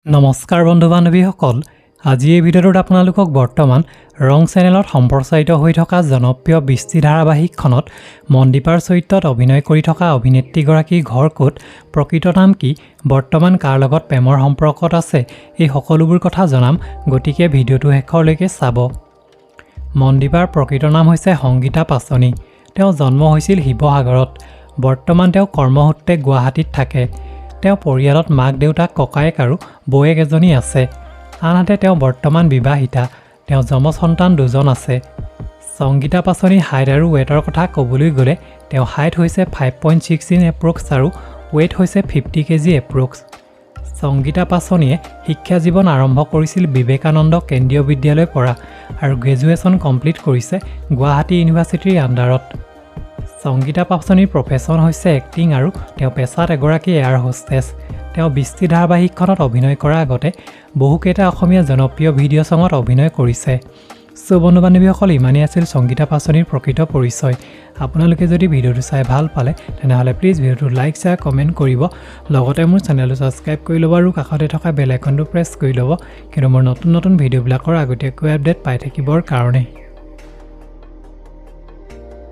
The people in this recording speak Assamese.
নমস্কাৰ বন্ধু বান্ধৱীসকল, আজি এই ভিডিঅ'টোত আপোনালোকক বৰ্তমান ৰং চেনেলত সম্প্ৰচাৰিত হৈ থকা জনপ্ৰিয় বৃষ্টি ধাৰাবাহিকখনত মনদীপাৰ চৰিত্ৰত অভিনয় কৰি থকা অভিনেত্ৰীগৰাকীৰ ঘৰ ক'ত, প্ৰকৃত নাম কি, বৰ্তমান কাৰ লগত প্ৰেমৰ সম্পৰ্কত আছে, এই সকলোবোৰ কথা জনাম। গতিকে ভিডিঅ'টো শেষৰলৈকে চাব। মনদীপাৰ প্ৰকৃত নাম হৈছে সংগীতা পাচনি। তেওঁ জন্ম হৈছিল শিৱসাগৰত। বৰ্তমান তেওঁ কৰ্মসূত্ৰে গুৱাহাটীত থাকে। তেওঁ পৰিয়ালত মাক, দেউতাক, ককায়েক আৰু বৌয়েক এজনী আছে। আনহাতে তেওঁ বৰ্তমান বিবাহিতা। তেওঁ যমজ সন্তান দুজন আছে। সংগীতা পাচনিৰ হাইট আৰু ৱেটৰ কথা ক'বলৈ গ'লে তেওঁ হাইট হৈছে 5.6 ইঞ্চ এপ্ৰক্স আৰু ৱেইট হৈছে 50 কেজি এপ্ৰক্স। সংগীতা পাচনিয়ে শিক্ষা জীৱন আৰম্ভ কৰিছিল বিবেকানন্দ কেন্দ্ৰীয় বিদ্যালয়ৰ পৰা আৰু গ্ৰেজুৱেশ্যন কমপ্লিট কৰিছে গুৱাহাটী ইউনিভাৰ্চিটিৰ আণ্ডাৰত। সংগীতা পাচনিৰ প্ৰফেশ্যন হৈছে এক্টিং আৰু তেওঁ পেছাত এগৰাকী এয়াৰ হোষ্টেছ। তেওঁ বৃষ্টি ধাৰাবাহিকখনত অভিনয় কৰাৰ আগতে বহুকেইটা অসমীয়া জনপ্ৰিয় ভিডিঅ' ছঙত অভিনয় কৰিছে। চ' বন্ধু বান্ধৱীসকল, ইমানেই আছিল সংগীতা পাচনিৰ প্ৰকৃত পৰিচয়। আপোনালোকে যদি ভিডিঅ'টো চাই ভাল পালে, তেনেহ'লে প্লিজ ভিডিঅ'টো লাইক, শ্বেয়াৰ, কমেণ্ট কৰিব। লগতে মোৰ চেনেলটো ছাবস্ক্ৰাইব কৰি ল'ব আৰু কাষতে থকা বেল আইকনটো প্ৰেছ কৰি ল'ব, কিন্তু মোৰ নতুন নতুন ভিডিঅ'বিলাকৰ আগতীয়াকৈ আপডেট পাই থাকিবৰ কাৰণে।